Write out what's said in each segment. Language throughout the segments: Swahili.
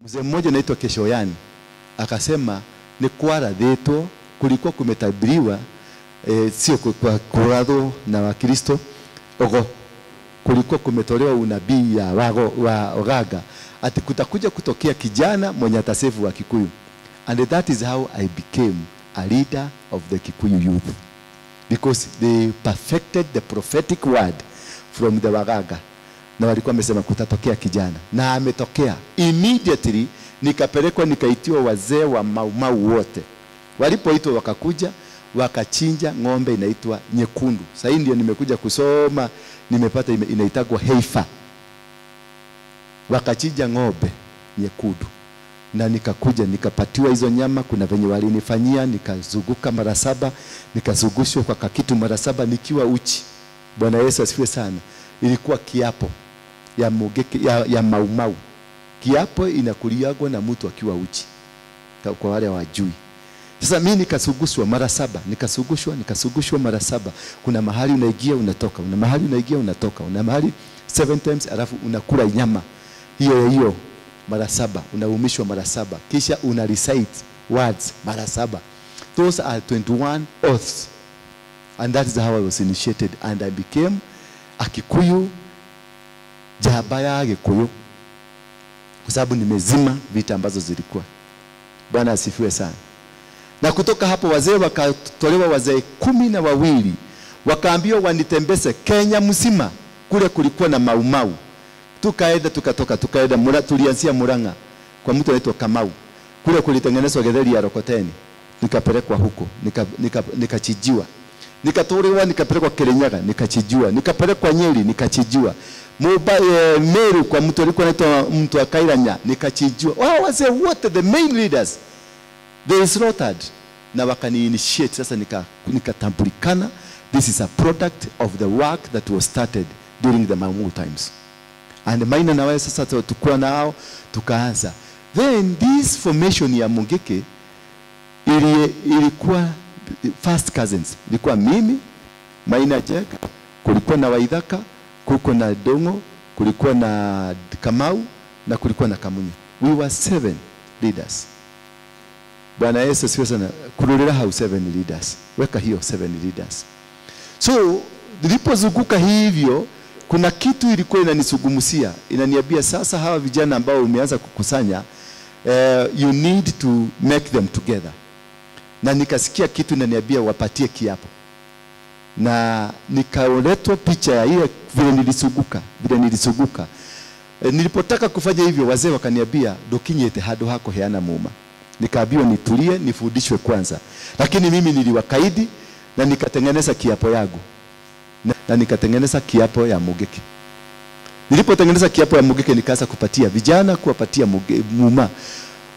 Mzee mmoja anaitwa Keshoyani akasema ni kwarathĩtwo, kulikuwa kumetabiriwa, sio kwa kurathwo na Wakristo ogo, kulikuwa kumetolewa unabii ya wago wa Ogaga ati kutakuja kutokea kijana mwenye atasefu wa Kikuyu. And that is how I became a leader of the Kikuyu youth, because they perfected the prophetic word from the Wagaga. Na walikuwa wamesema kutatokea kijana, na ametokea. Immediately nikapelekwa, nikaitiwa wazee wa Mau Mau wote. Walipoitwa wakakuja, wakachinja ng'ombe inaitwa nyekundu. Sasa ndio nimekuja kusoma, nimepata inaitagwa heifa. Wakachinja ng'ombe nyekundu. Na nikakuja nikapatiwa hizo nyama. Kuna venye walinifanyia, nikazunguka mara 7, nikazungushwa kwa kakitu mara 7 nikiwa uchi. Bwana Yesu asifiwe sana. Ilikuwa kiapo ya Mugeke, ya Mau Mau. Kiapo inakuliagwa na mtu akiwa uchi, kwa wale hawajui. Sasa mimi nikasugushwa mara 7, nikasugushwa mara 7. Kuna mahali unaingia unatoka, una mahali unaingia unatoka, una mahali 7 times, alafu unakula nyama hiyo hiyo mara 7, unaumishwa mara 7, kisha una recite words mara 7. Those are 21 oaths. And that is how I was initiated, and I became a Kikuyu, jaba ya Gikuyu, kwa sababu nimezima vita ambazo zilikuwa. Bwana asifiwe sana. Na kutoka hapo wazee wakatolewa, wazee 12, wakaambiwa wanitembeze Kenya mzima. Kule kulikuwa na Mau Mau. Tukaenda tukatoka, tukaenda tulianzia Murang'a kwa mtu anaitwa Kamau. Kule kulitengenezwa getheri ya Rokoteni. Nikapelekwa huko, nikachijiwa. Nikatolewa, nikapelekwa Kirinyaga, nikachijiwa. Nikapelekwa Nyeri, nikachijiwa. Meru kwa mtu alikuwa anaitwa mtu wa Kairanya, nikachijiwa. Wao wazee wote, the main leaders, they slaughtered na wakani initiate. Sasa nikatambulikana, this is a product of the work that was started during the Mau Mau times. And Maina na wao sasa tukua nao tukaanza. Then this formation ya Mungiki ilikuwa first cousins. Ilikuwa mimi, Maina Jack, kulikuwa na Waithaka, kulikuwa na Dongo, kulikuwa na Kamau na kulikuwa na Kamunya. We were 7 leaders. Bwana Yesu asifiwe sana. Kululira hau 7 leaders. Weka hiyo 7 leaders. So nilipozunguka hivyo, kuna kitu ilikuwa inanisugumusia, inaniambia sasa hawa vijana ambao umeanza kukusanya, you need to make them together. Na nikasikia kitu inaniambia wapatie kiapo. Na nikaoletwa picha ya ile vile nilisuguka. Nilipotaka kufanya hivyo, wazee wakaniambia dokinyete hado hako heana muuma. Nikaambiwa nitulie, nifundishwe kwanza. Lakini mimi niliwakaidi na nikatengeneza kiapo yangu. Na nikatengeneza kiapo ya Mugeke. Nilipotengeneza kiapo ya Mugeke nikaanza kupatia vijana, kuwapatia muuma.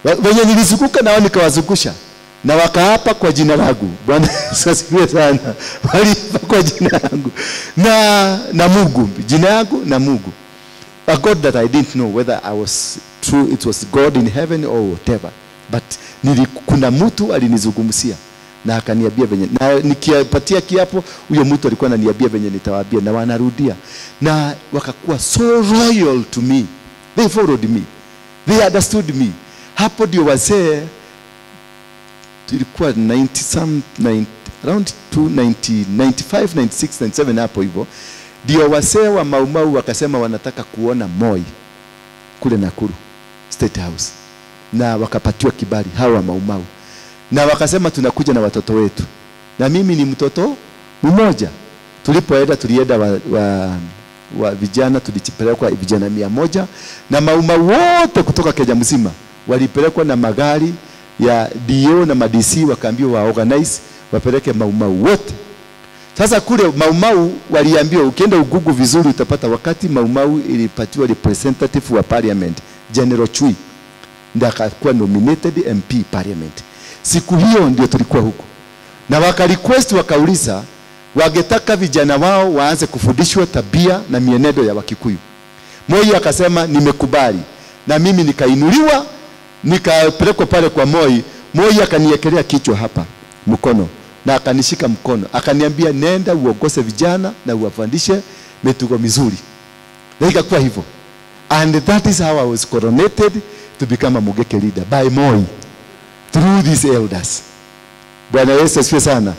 Wenye nilizunguka nao nikawazungusha. Na wakaapa kwa jina langu. Bwana asifiwe sana. Waliapa kwa jina langu. Na Mungu, jina yangu na Mungu. A God that I didn't know whether I was true, it was God in heaven or whatever. But kuna mtu alinizungumzia na akaniambia venye, na nikipatia kiapo huyo mtu alikuwa ananiambia venye nitawaambia, na wanarudia. Na wakakuwa so loyal to me. They followed me. They understood me. Hapo ndio wazee, ilikuwa 90 some 90, around 290, 95, 96, 97 hapo hivyo. Ndio wazee wa Mau Mau wakasema wanataka kuona Moi kule Nakuru State House. Na wakapatiwa kibali hawa Mau Mau. Na wakasema tunakuja na watoto wetu. Na mimi ni mtoto mmoja. Tulipoenda tulienda wa vijana, tulipelekwa vijana 100 na Mau Mau wote kutoka Kenya mzima walipelekwa na magari ya DO na madc, wakaambiwa wa organize wapeleke Mau Mau wote. Sasa kule Mau Mau waliambiwa ukienda ugugu vizuri utapata. Wakati Mau Mau ilipatiwa representative wa parliament, General Chui ndiye akakuwa nominated MP parliament. Siku hiyo ndio tulikuwa huko. Na waka request, wakauliza wangetaka vijana wao waanze kufundishwa tabia na mienendo ya Wakikuyu. Moi akasema nimekubali. Na mimi nikainuliwa, nikapelekwa pale kwa Moi. Moi akaniekelea kichwa hapa mkono na akanishika mkono, akaniambia nenda uongoze vijana na uwafundishe mitugo mizuri. Na ikakuwa hivyo. And that is how I was coronated to become a Mugeke leader by Moi through these elders. Bwana Yesu asifiwe sana.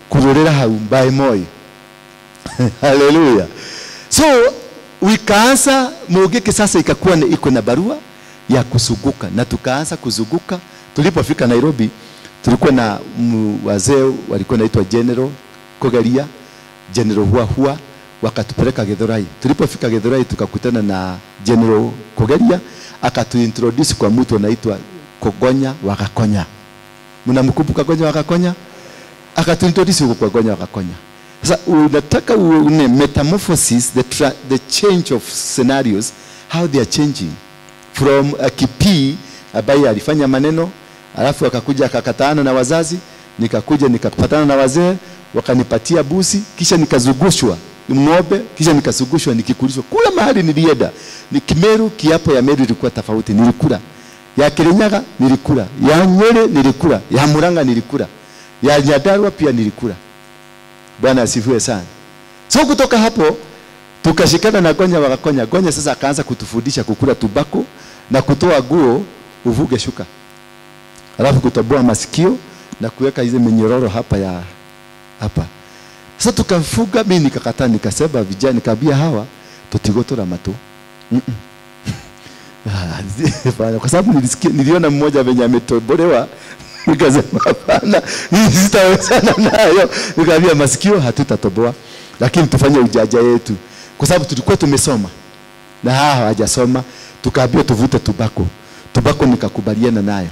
Kurorera hau by Moi. Hallelujah. So wikaanza Mugeke sasa ikakuwa iko na barua ya kusuguka, na tukaanza kuzuguka. Tulipofika Nairobi tulikuwa na wazee walikuwa naitwa General Kogalia, General Hua Hua, wakatupeleka Githurai. Tulipofika Githurai tukakutana na General Kogalia, akatuintroduce kwa mtu anaitwa Kogonya Wagakonya. Mnamkumbuka Kogonya Wagakonya? Akatuintroduce huko kwa Kogonya Wagakonya. Sasa unataka uone metamorphosis, the change of scenarios, how they are changing from a kipi ambaye alifanya maneno, alafu akakuja akakataana na wazazi, nikakuja nikapatana na wazee, wakanipatia busi, kisha nikazugushwa ng'ombe, kisha nikazugushwa nikikulishwa kula mahali nilienda. Ni Kimeru, kiapo ya Meru ilikuwa tofauti, nilikula. Ya Kirinyaga nilikula, ya Nyeri nilikula, ya Murang'a nilikula, ya Nyandarua pia nilikula. Bwana asifiwe sana. So kutoka hapo tukashikana na Gonya Wagakonya. Gonya sasa akaanza kutufundisha kukula tubako na kutoa guo uvuge shuka, alafu kutoboa masikio na kuweka hizo minyororo hapa ya hapa. Sasa tukafuga, mimi nikakataa, nikasema vijana, nikaambia hawa tutigotora matu. Kwa sababu nilisikia, niliona mmoja venye ametobolewa, nikasema hapana, hii sitawezana nayo. Nikaambia masikio hatutatoboa, lakini tufanye ujaja yetu, kwa sababu tulikuwa tumesoma na hawa hawajasoma. Tukaambiwa tuvute tubako. Tubako nikakubaliana nayo,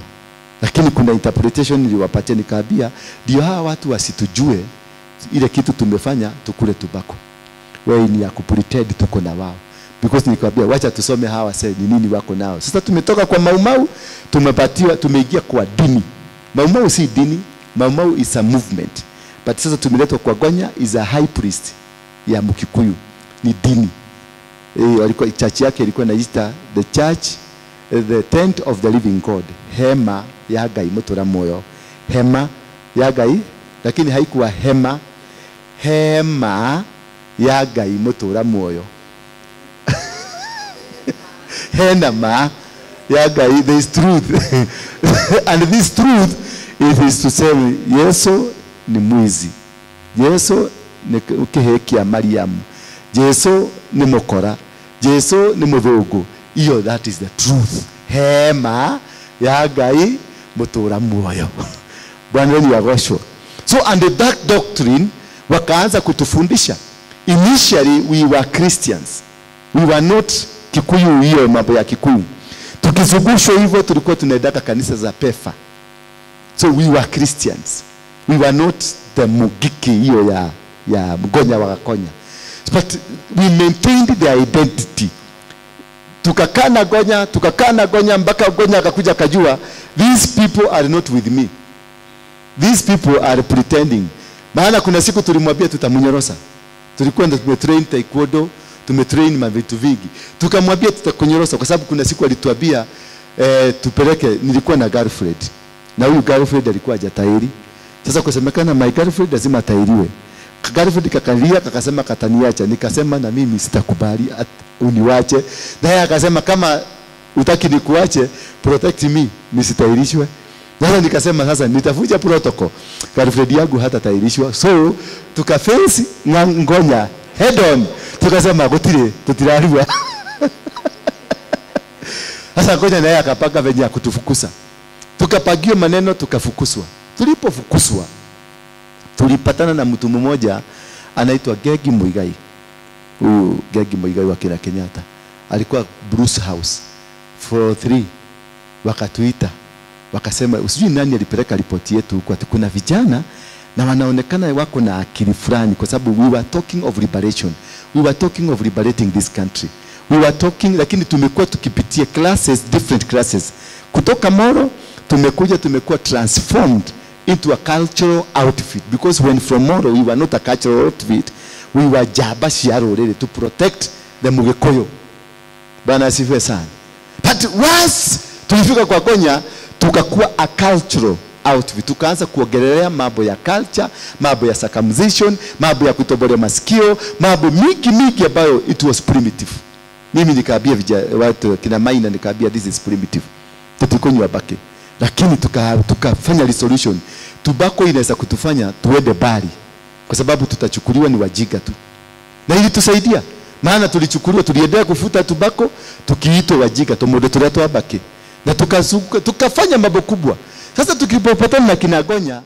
lakini kuna interpretation niliwapatia, nikaambia ndio hawa watu wasitujue ile kitu tumefanya, tukule tubako. Wewe ni ya kupretend tuko na wao. Because nikaambia wacha tusome hawa sasa ni nini wako nao. Sasa tumetoka kwa Maumau, tumepatiwa, tumeingia kwa dini. Maumau si dini, Maumau is a movement. But sasa tumeletwa kwa Gonya is a high priest ya Mkikuyu, ni dini. Alikuwa church yake ilikuwa inaita the church, the tent of the living God, hema ya Ngai mutura moyo, hema ya Ngai, lakini haikuwa hema, hema ya Ngai mutura moyo. Hema ya Ngai, there is truth. And this truth it is to say Yesu ni mwizi, Yesu ni kiheki ya Mariamu, Yesu ni mukora, Yesu ni muthungu. Iyo, that is the truth. Hema ya Ngai mutura moyo. Bwana wetu agoshwo. So under that doctrine wakaanza kutufundisha. Initially we were Christians. We were not Kikuyu, hiyo mambo ya Kikuyu. Tukizungushwa hivyo tulikuwa tunaendaka kanisa za Pefa. So we were Christians. We were not the Mugiki hiyo ya Mgonya Wagakonya. But we maintained their identity. Tukakaa na Gonya, tukakaa na Gonya mpaka Gonya akakuja akajua these people are not with me. These people are pretending. Maana kuna siku tulimwambia tutamunyorosa. Tulikuwa tumetrain taekwondo, tumetrain mavitu vingi. Tukamwambia tutakunyorosa kwa sababu kuna siku alituambia tupeleke, nilikuwa na girlfriend. Na huyu girlfriend alikuwa hajatairi. Sasa kusemekana my girlfriend lazima atairiwe. Girlfriend kakalia akasema kataniacha. Nikasema na mimi sitakubali uniwache. Naye akasema kama utaki nikuache, protect me, nisitairishwe. Sasa nikasema sasa nitavuja protocol. Girlfriend yangu hata tairishwa. So tukaface Ngonya head on. Tukasema gutire tutirarua. Sasa Ngonya naye akapanga venye ya kutufukusa. Tukapagiwa maneno tukafukuswa. Tulipofukuswa tulipatana na mtu mmoja anaitwa Gegi Muigai. Huyu Gegi Muigai wa kina Kenyatta. Alikuwa Bruce House 43. Wakatuita. Wakasema usijui nani alipeleka ripoti yetu huko, ati kuna vijana na wanaonekana wako na akili fulani, kwa sababu we were talking of liberation. We were talking of liberating this country. We were talking, lakini tumekuwa tukipitia classes, different classes. Kutoka Moro tumekuja tumekuwa transformed into a cultural outfit, because when from Moro we were not a cultural outfit, we were jaba shiaro to protect the Mugikuyu. Bwana asifiwe sana. But once tulifika kwa Gonya tukakuwa a cultural outfit. Tukaanza kuongelea mambo ya culture, mambo ya circumcision, mambo ya kutobolea masikio, mambo mingi mingi ambayo it was primitive. Mimi nikaambia watu kina Maina, nikaambia this is primitive. Tutikunywa baki. Lakini tukafanya resolution. Tobacco inaweza kutufanya tuende bali, kwa sababu tutachukuliwa ni wajiga tu. Na ilitusaidia. Maana tulichukuliwa, tuliendelea kufuta tobacco tukiitwa wajiga tumundu turia twabaki. Na tukafanya mambo kubwa. Sasa tukipopatana na kinagonya